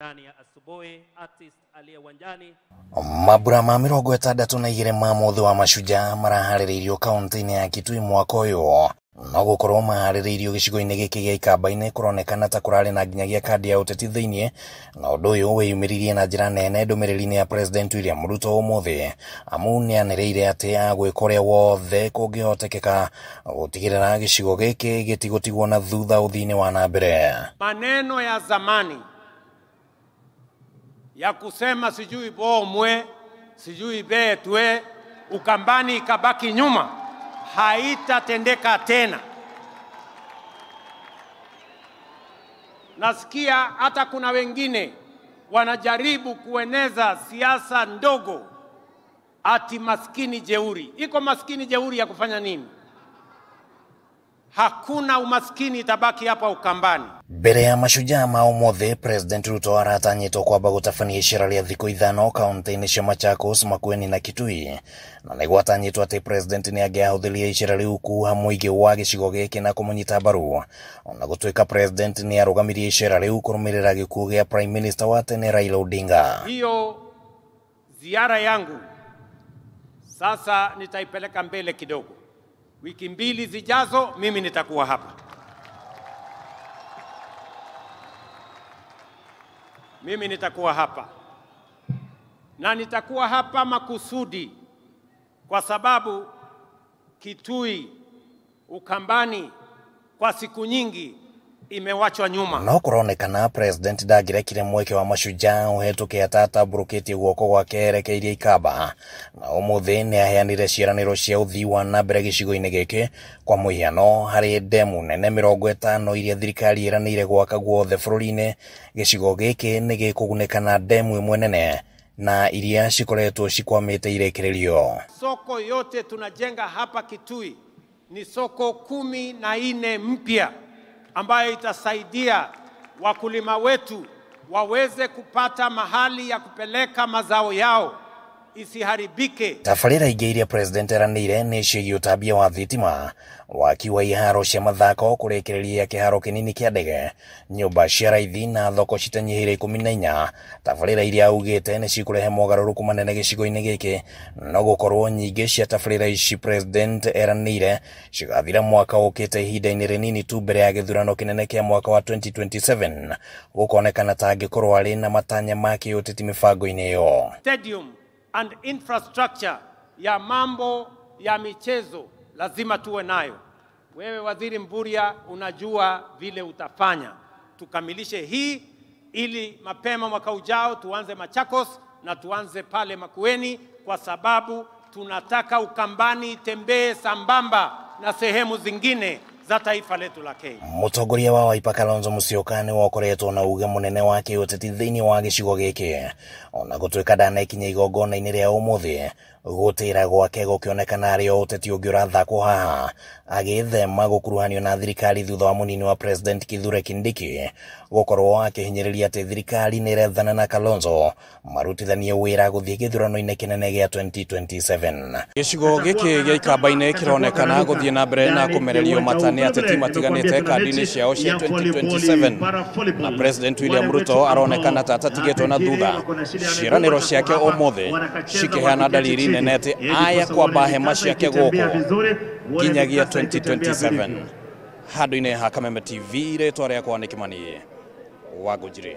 Ndani ya asubuhi artist aliye uwanjani. Mambura ma 62 ma Mũthĩ wa Mashujaa maraharĩrĩirio kaunti-inĩ ya Kitui mwaka ũyũ, no gũkorwo maharĩrĩirio gĩcigo-inĩ gĩkĩ gĩa Ikamba-inĩ kũronekana ta kũrarĩ na nginyagia kandi ya ũteti thĩinĩ, na ũndũ ũyũ wĩyumĩririe na njĩra nene ndũmĩrĩri-inĩ ya President William Ruto ũmũthĩ, amu nĩanĩrĩire atĩ agwĩka ũrĩa wothe kũngĩhotekeka gũtigĩrĩra gĩcigo gĩkĩ gĩtigũtigwo na thutha ũthii-inĩ wa na mbere. Maneno ya zamani ya kusema sijui bomwe sijui betwe Ukambani ikabaki nyuma haitatendeka tena. Nasikia hata kuna wengine wanajaribu kueneza siasa ndogo ati maskini jeuri. Iko maskini jeuri ya kufanya nini? Hakuna umaskini itabaki hapa Ukambani. Mbere ya Mashujaa ma ũmũthĩ, President Ruto aratanyĩtwo kwamba gũtabania icera rĩa thikũ 5 kaunti-inĩ cia Machakos, Makueni na Kitui, na nĩgwatanyĩtwo atĩ President nĩangĩahũthĩrire icera rĩu kuha mũingĩ wa gĩcigo gĩkĩ na kũmũnyita mbaru. Ona gũtuĩka President nĩarũgamirie icera rĩu kũrũmĩrĩra gĩkuũ gĩa Prime Minister wa tene Raila Odinga. Hiyo ziara yangu sasa nitaipeleka mbele kidogo. Wiki 2 zijazo mimi nitakuwa hapa. Mimi nitakuwa hapa. Na nitakuwa hapa makusudi kwa sababu Kitui, Ukambani kwa siku nyingi imewachwa nyuma. No kũronekana President ndangĩrekire mweke wa Mashujaa ũhetũke atatambũrũkĩtie guoko gwake erekeirie Ikamba, na ũmũthĩ nĩaheanire ciĩranĩro cia ũthii wa na mbere gĩcigo-inĩ gĩkĩ, kwa mũhiano harĩ ndemu nene 50 iria thirikari ĩranĩire gwaka guothe bũrũri-inĩ. Gĩcigo gĩkĩ nĩgĩkũgunĩka na ndemu ĩmwe nene na iria cikoretwo cikwamĩte irekĩrĩrio. Soko yote tunajenga hapa Kitui ni soko 14 mpya ambayo itasaidia wakulima wetu waweze kupata mahali ya kupeleka mazao yao isiharibike. Tabarĩra ingĩ iria President eranĩire nĩ ciĩgiĩ ũtambia wa thitima, waki wa iharo cia mathako, kũrĩkĩrĩria kĩharo kĩnini kĩa ndege, nyũmba cia raithi na thoko citanyihĩire 14. Tabarĩra iria augĩte nĩ cikũrehe mogarũrũku manene gĩcigo-inĩ gĩkĩ, no gũkorwo nyingĩ cia tabarĩra ici President eranĩire cigathira mwaka ũkĩte ihinda-inĩ rĩnini tu mbere ya gĩthurano kĩnene kĩa mwaka wa 2027, gũkonekana ta angĩkorwo arĩ na matanya ma kĩũteti mĩbango-inĩ ĩyo. Stadium and infrastructure ya mambo ya michezo lazima tuwe nayo. Wewe Waziri Mvurya unajua vile utafanya. Tukamilishe hii ili mapema mwaka ujao tuanze Machakos na tuanze pale Makueni, kwa sababu tunataka Ukambani itembee sambamba na sehemu zingine za taifa letu la Kenya. Mũtongoria wa Wiper Kalonzo Musyoka nĩwe ũkoretwo na uge mũnene wa kĩũteti thĩinĩ wa gĩcigo gĩkĩ, ona gũtuĩka ndanekinya igongona-inĩ rĩa ũmũthĩ, gũtĩra gwake gũkĩonekana arĩ o ũteti ũngĩ ũrathakwo haha, agĩthema gũkuruhanio na thirikari thutha wa mũnini wa President Kithure Kindiki gũkorwo akĩhinyĩrĩria atĩ thirikari nĩĩrethana na Kalonzo marutithanie wĩra gũthiĩ gĩthurano-inĩ kĩnene gĩa 2027. Gĩcigo gĩkĩ gĩa Ikamba-inĩ kĩronekana gũthiĩ na mbere na kũmererio mata nĩ ateti matiganĩte kandi-inĩ ciao cia 2027, na President William Ruto aronekana ta atatigĩtwo na thutha. Ciĩranĩro ciake ũmũthĩ cikĩheana dalili nene atĩ aya kwamba hema ciake gũkũ nginyagia 2027. Handũ-inĩ ha Kameme TV, rĩtwa rĩakwa nĩ Kimani wa Ngũnjiri.